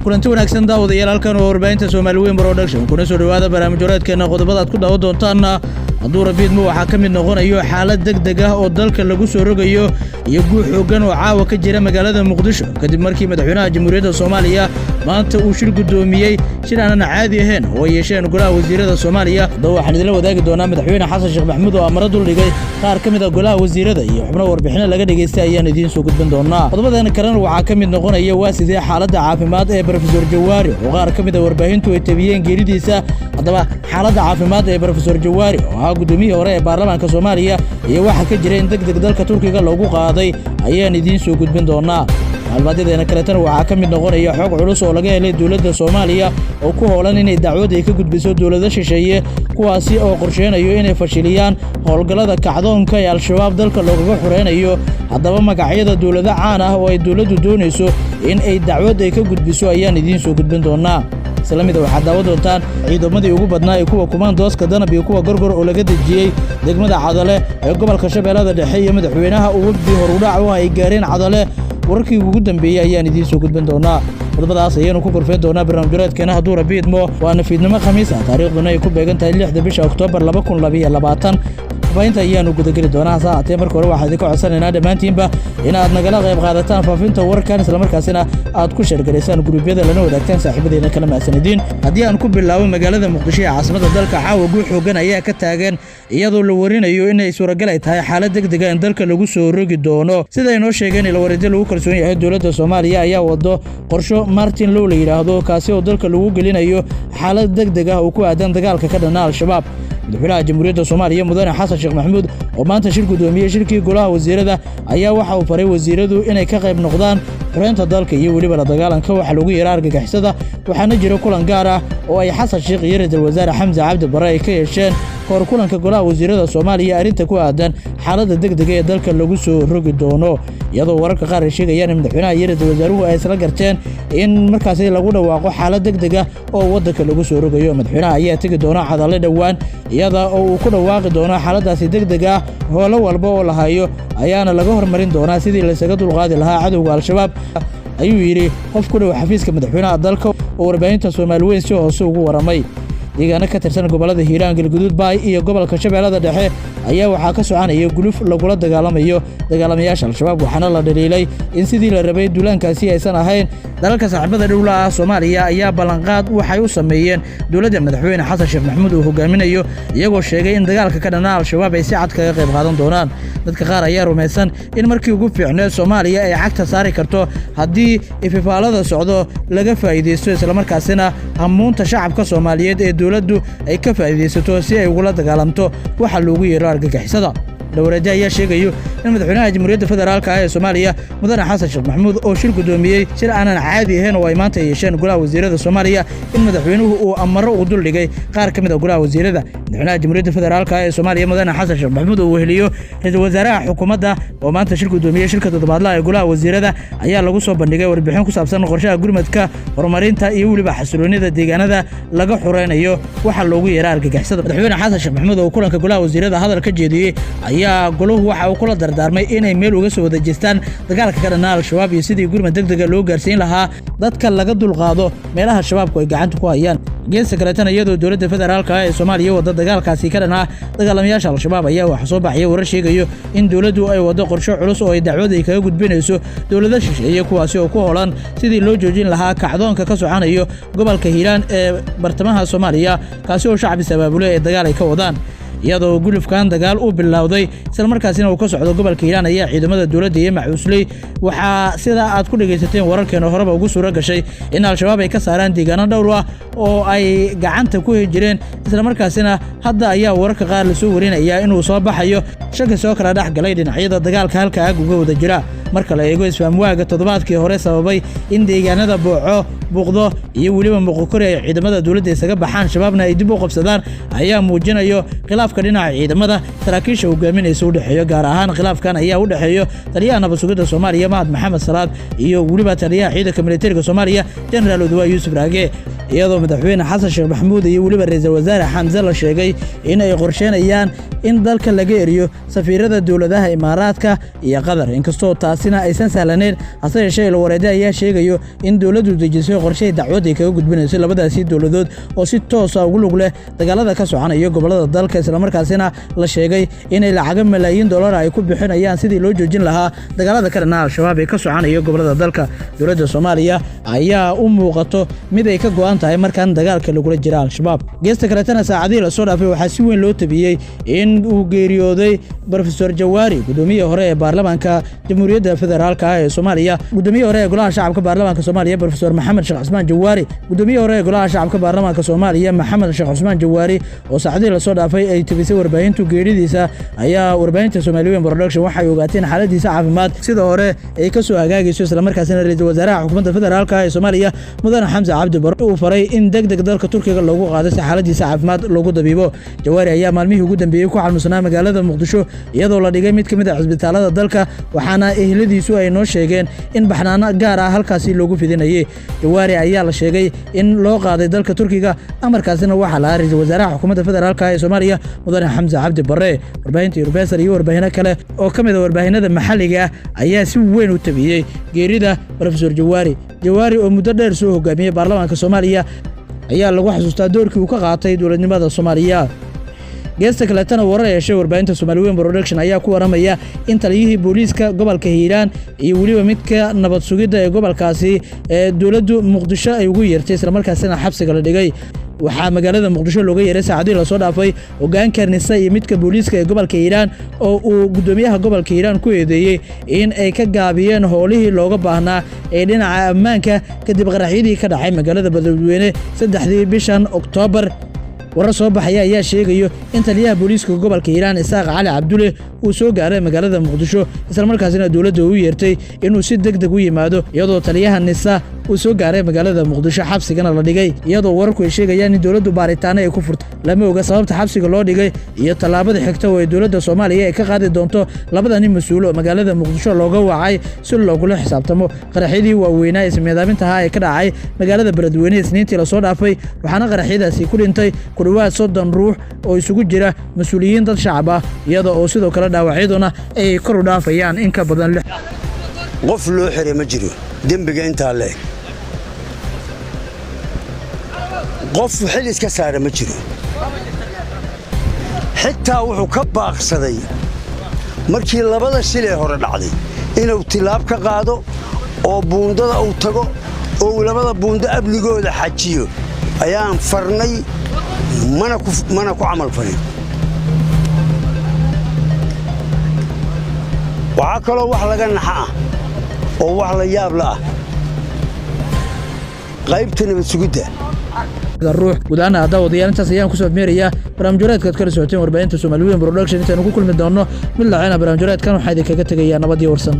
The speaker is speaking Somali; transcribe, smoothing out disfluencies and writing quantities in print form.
Kulanti wanaagsan, daawadayaal. Halkan oo warbaahinta Soomaali Weyn Production, kuna soo dhowaada barnaamij horeedkeena. Qodobada aad ku daawan doontaanna, hadduu Rabiidmo, waxaa ka mid noqonayo xaalad deg deg ah oo dalka lagu soo rogayo iyo guux xooggan oo caawa ka jira magaalada Muqdisho, kadib markii madaxweynaha Jamhuuriyadda Soomaaliya maanta uu shir guddoomiyey shir aanan caadi ahayn oo ay yeesheen golaha wasiirada Soomaaliya. Haddaba waxaan idinla wadaagi doonaa madaxweyne Xasan Sheekh Maxamuud oo amaro duldhigay qaar ka mid a golaha wasiirada iyo xubno warbixino laga dhegaystay ayaan idiin soo gudbin doonaa. Qodobadan kalena waxaa ka mid noqonaya waa sidee xaaladda caafimaad ee Brofesor Jawaari, oo qaar ka mid a warbaahintu ay tabiyeen geeridiisa. Haddaba xaaladda caafimaad ee Brofesor Jawaari, oo ahaa guddoomiyihii hore ee baarlamaanka Soomaaliya, iyo waxa ka jira in deg deg dalka Turkiga loogu qaaday ayaan idiin soo gudbin doonaa. Macluumaadyadeena kaleetana waxaa ka mid noqonaya xog culus oo laga helay dowladda Soomaaliya oo ku howlan inay dacwad ay ka gudbiso dowlado shisheeye, kuwaasi oo qorsheynayo inay fashiliyaan howlgallada kacdoonka ee Al-Shabaab dalka loogaga xureynayo. Haddaba magacyada dowlado caan ah oo ay dowladdu doonayso in ay dacwad ay ka gudbiso ayaan idiin soo gudbin doonaa. Isla mida waxaad daawan doontaan ciidamadii ugu badnaa ee kuwa kumaandooska Danab iyo kuwa Gorgor oo laga dejiyey degmada Cadale ee gobolka Shabeellada Dhexe, iyo madaxweynaha uu wafdi horudhac u ay gaareen Cadale. Wararkii ugu dambeeyey ayaan idiin soo gudbin doonaa. Qodobadaas ayaanu ku gorfeen doonaa barnaamijyareedkeena, hadduu Rabbi idmo. Waana fiidnimo Khamiis ah, taariikhduna ay ku beegan tahay 6da bisha Oktoobar 2022. Faafinta ayaanu gudageli doonaa. Hase haatee marka hore waxaan idinka codsanaynaa dhammaantiinba inaad nagala qayb qaadataan faafinta warkan, islamarkaasina aad ku share garaysaan guruubyada, lana wadaagtaan saaxiibadeena kala. Mahadsanidin. Haddii aan ku bilaabo magaalada Muqdisho ee caasimada dalka, caawa guux xoogan ayaa ka taagan, iyadoo la warinayo inay suuragal ay tahay xaalad deg dega in dalka lagu soo rogi doono. Sida ay noo sheegeen ilawareedyo lagu kalsoon yahay, dowladda Soomaaliya ayaa wado qorsho Martin Low la yidhaahdo, kaasi oo dalka lagu gelinayo xaalad deg deg ah oo ku aadan dagaalka ka dhana Al-Shabaab. Madaxweynaha Jamhuuriyadda Soomaaliya, mudane Xasan Sheekh Maxamuud, oo maanta shir guddoomiyey shirkii golaha wasiirada, ayaa waxa uu faray wasiiradu inay ka qayb noqdaan xoreynta dalka iyo weliba la dagaalanka waxa lagu yeera argagixisada. Waxaana jira kulan gaar ah oo ay Xasan Sheekh iyo ra-iisul wasaare Xamse Cabdi Barre ay ka yeesheen kahor kulanka golaha wasiirada Soomaaliya arrinta ku aadan xaaladda degdega ee dalka lagu soo rogi doono, iyadoo wararka qaar ay sheegayaan in madaxweynaha iyo ra-iisul wasaaruhu ay isla garteen in markaasi lagu dhawaaqo xaalad degdeg ah oo waddanka lagu soo rogayo. Madaxweynaha ayaa tegi doona Cadalle dhowaan, iyada oo uu ku dhawaaqi doono xaaladaasi degdeg ah. Hoolo walba oo la hayo ayaana laga hormarin doonaa sidii laysaga dulqaadi lahaa cadowga Al-Shabaab, ayuu yidhi qof ku dhow xafiiska madaxweynaha dalka oo warbaahinta Soomaali Weyn si hoose ugu waramay. Deegaano ka tirsan gobollada Hiiraan, Galguduud, Baay iyo gobolka Shabeellada Dhexe ayaa waxaa ka soconaya guluf lagula dagaalamayo dagaalamayaasha Al-Shabaab, waxaana la dhaliilay in sidii la rabay duulaankaasi aysan ahayn. Dalalka saaxiibada dhowla ah Soomaaliya ayaa ballanqaad waxay u sameeyeen dowladda madaxweyne Xasan Sheekh Maxamuud uu hogaaminayo, iyagoo sheegay in dagaalka ka dhana Al-Shabaab ay si cad kaga qayb qaadan doonaan. Dadka qaar ayaa rumaysan in markii ugu fiicneed Soomaaliya ay cagta saari karto haddii ififaalada socdo laga faa'iidaysto, islamarkaasina hamuunta shacabka Soomaaliyeed ee dowladdu ay ka faa'iidaysato si ay ugula dagaalamto waxa loogu yeero argagixisada. Dhawareedyo ayaa sheegayo in madaxweynaha Jamhuuriyadda Federaalka ah ee Soomaaliya, mudane Xasan Sheekh Maxamuud, oo shir guddoomiyey shir aanan caadi ahayn oo ay maanta yeesheen golaha wasiirada Soomaaliya, in madaxweynuhu uu amaro uu duldhigay qaar ka mid a golaha wasiirada. Madaxweynaha Jamhuuriyadda Federaalka ah ee Soomaaliya, mudane Xasan Sheekh Maxamuud, oo weheliyo ra-iisul wasaaraha xukuumadda, oo maanta shir guddoomiyey shirka toddobaadlaha ee golaha wasiirada, ayaa lagu soo bandhigay warbixin ku saabsan qorshaha gurmadka horumarinta iyo weliba xasiloonida deegaanada laga xureynayo waxa loogu yeera argagixisada. Madaxweyne Xasan Sheekh Maxamuud oo kulanka golaha wasiirada hadal ka jeediyey ayaa golahu waxa uu kula dardaarmay inay meel uga soo wada jeestaan dagaalka ka dhanaa Al-Shabaab iyo sidii gurmad deg dega loo gaarsiin lahaa dadka laga dulqaado meelaha Shabaabku ay gacanta ku hayaan. Geesta kaleetana, iyadoo dowladda federaalka ah ee Soomaaliya wadda dagaalkaasi ka dhan ah dagaalamayaasha Al-Shabaab, ayaa waxa soo baxaya warar sheegayo in dowladdu ay waddo qorshe culus oo ay dacwad ay kaga gudbinayso dowlado shisheeye, kuwaasi oo ku holan sidii loo joojin lahaa kacdoonka ka soconayo gobolka Hiiraan ee bartamaha Soomaaliya, kaasi oo shacbi sabaabule ee dagaal ay ka wadaan. Iyadoo gulufkan dagaal uu bilowday, islamarkaasina uu ka socdo gobolka Hiiraan, ayaa ciidamada dowladda iyo macuusley waxaa, sida aad ku dhegaysateen wararkeena horeba, ugu suuro gashay in Al-Shabaab ay ka saaraan deegaano dhowr ah oo ay gacanta ku heli jireen. Islamarkaasina hadda ayaa wararka qaar lasoo warinayaa inuu soo baxayo shaki soo kala dhex galay dhinacyada dagaalka halka aag uga wada jira, marka la eego isfahamwaaga toddobaadkii hore sababay in deegaanada Booco, Buuqdo iyo weliba Muqokori ay ciidamada dowladda isaga baxaan, Shabaabna ay dib u qabsadaan, ayaa muujinayo khilaafka dhinaca ciidamada saraakiisha hogaaminaysa u dhexeeyo. Gaar ahaan khilaafkan ayaa u dhexeeyo taliyaha nabad sugidda Soomaaliya, Mahad Maxamed Salaad, iyo weliba taliyaha ciidanka militariga Soomaaliya, Jenaraal Odawaa Yuusuf Raage, iyadoo madaxweyne Xasan Sheekh Maxamuud iyo weliba ra-iisul wasaare Xamse la sheegay in ay qorsheynayaan in dalka laga eriyo safiirada dowladaha Imaaraadka iyo Qatar, inkastoo taasi islamarkaasina aysan sahlaneyn. Hase yeeshee, ilwareede ayaa sheegayo in dowladdu dejisay qorshahay dacwad ay kaga gudbinayso labadaasi dowladood oo si toosa ugu lug leh dagaalada ka soconaya gobollada dalka, islamarkaasina la sheegay inay lacago malaayiin dollar ay ku bixinayaan sidii loo joojin lahaa dagaalada ka dhana Al-Shabaab ee ka soconaya gobollada dalka. Dowladda Soomaaliya ayaa u muuqato mid ay ka go'an tahay markan dagaalka lagula jira Al-Shabaab. Geesta kaletana, saacadihii lasoo dhaafay waxaa si weyn loo tabiyey in uu geeriyooday Brofesor Jawaari, gudoomiyihii hore ee baarlamaanka Jamhuuriyadda Federaalka ah ee Soomaaliya, gudoomiyihii hore ee Golaha Shacabka Baarlamaanka Soomaaliya, Brofesor Maxamed Sheekh Cusmaan Jawaari. Gudoomiyihii hore ee Golaha Shacabka Baarlamaanka Soomaaliya, Maxamed Sheekh Cusmaan Jawaari, oo saacadihii lasoo dhaafay ay tabisay warbaahintu geeridiisa, ayaa warbaahinta Soomaali Weyn Production waxay ogaateen xaaladiisa caafimaad sida hore ay ka soo hagaagayso, islamarkaasina ra-iisul wasaaraha xukuumadda federaalka ee Soomaaliya, Mudane Xamse Cabdi Barre, uu faray in deg deg dalka Turkiga loogu qaado si xaaladiisa caafimaad loogu dabiibo. Jawaari ayaa maalmihii ugu dambeeyey ku xanuunsanaa magaalada Muqdisho, iyadoo la dhigay mid ka mid a cisbitaalada dalka, waxaana ehladiisu ay noo sheegeen in baxnaano gaar ah halkaasi loogu fidinayay. Jawaari ayaa la sheegay in loo qaaday dalka Turkiga, amarkaasina waxaa lahaa ra-iisul wasaaraha xukuumadda federaalka ee Soomaaliya, Mudane Xamse Cabdi Barre. Warbaahinta Universal iyo warbaahino kale oo ka mid a warbaahinada maxalliga ah ayaa si weyn u tabiyey geerida Brofesor Jawaari. Jawaari oo muddo dheer soo hogaamiyey baarlamaanka Soomaaliya ayaa lagu xasuustaa doorkii uu ka qaatay dowladnimada Soomaaliya. Geesta kaletana, warar yeeshay warbaahinta Soomaali Weyn Production ayaa ku waramaya in taliyihii booliiska gobolka Hiiraan iyo weliba midka nabad sugidda ee gobolkaasi ee dowladdu Muqdisho ay ugu yeertay, islamarkaasina xabsiga la dhigay. Waxaa magaalada Muqdisho looga yeeray saacadihii lasoo dhaafay hogaanka NISA iyo midka booliiska ee gobolka Hiiraan, oo uu guddoomiyaha gobolka Hiiraan ku eedeeyey in ay ka gaabiyeen howlihii looga baahnaa ee dhinaca ammaanka kadib qaraxyadii ka dhacay magaalada Beledweyne 3-dii bishan Oktoobar. Warar soo baxaya ayaa sheegayo in taliyaha booliiska gobolka Hiiraan, Isaaq Cali Cabdule, uu soo gaaray magaalada Muqdisho, islamarkaasina dowladda u yeertay inuu si deg deg u yimaado, iyadoo taliyaha NISA uu soo gaaray magaalada Muqdisho, xabsigana la dhigay, iyadoo wararku ay sheegayaan in dowladdu baaritaano ay ku furtay. Lama oga sababta xabsiga loo dhigay iyo tallaabada xigta oo ay dowladda Soomaaliya ay ka qaadi doonto labada nin mas-uul oo magaalada Muqdisho looga wacay si loogula xisaabtamo qaraxyadii waaweynaa ismiidaamintahaa ee ka dhacay magaalada Beledweyne Isniintii lasoo dhaafay, waxaana qaraxyadaasi ku dhintay ku dhowaad 30 ruux oo isugu jira mas-uuliyiin, dad shacab ah, iyada oo sidoo kale dhaawacyaduna ay kor u dhaafayaan in ka badan lix. Qof loo xiray ma jiro dembiga intaa le'eg. Qof xil iska saara ma jiro. Xitaa wuxuu ka baaqsaday markii labada shil ee hore dhacday inuu tilaab ka qaado oo buundada uu tago oo uu labada buundo amnigooda xajiyo ayaan farnay, mana ku camal falin. Waxaa kaloo wax laga naxa ah oo wax la yaab la ah qaybta nabad sugidda. Ruux guud ahaan daawadayaal, intaas ayaan kusoo afmeerayaa barnaamijyareedkaad kala socoteen warbaahinta Soomaali Weyn Production. Intaanu ku kulmi doonno mid lacena barnaamijyareedkan, waxaa idinkaga tegayaa nabadii warsan.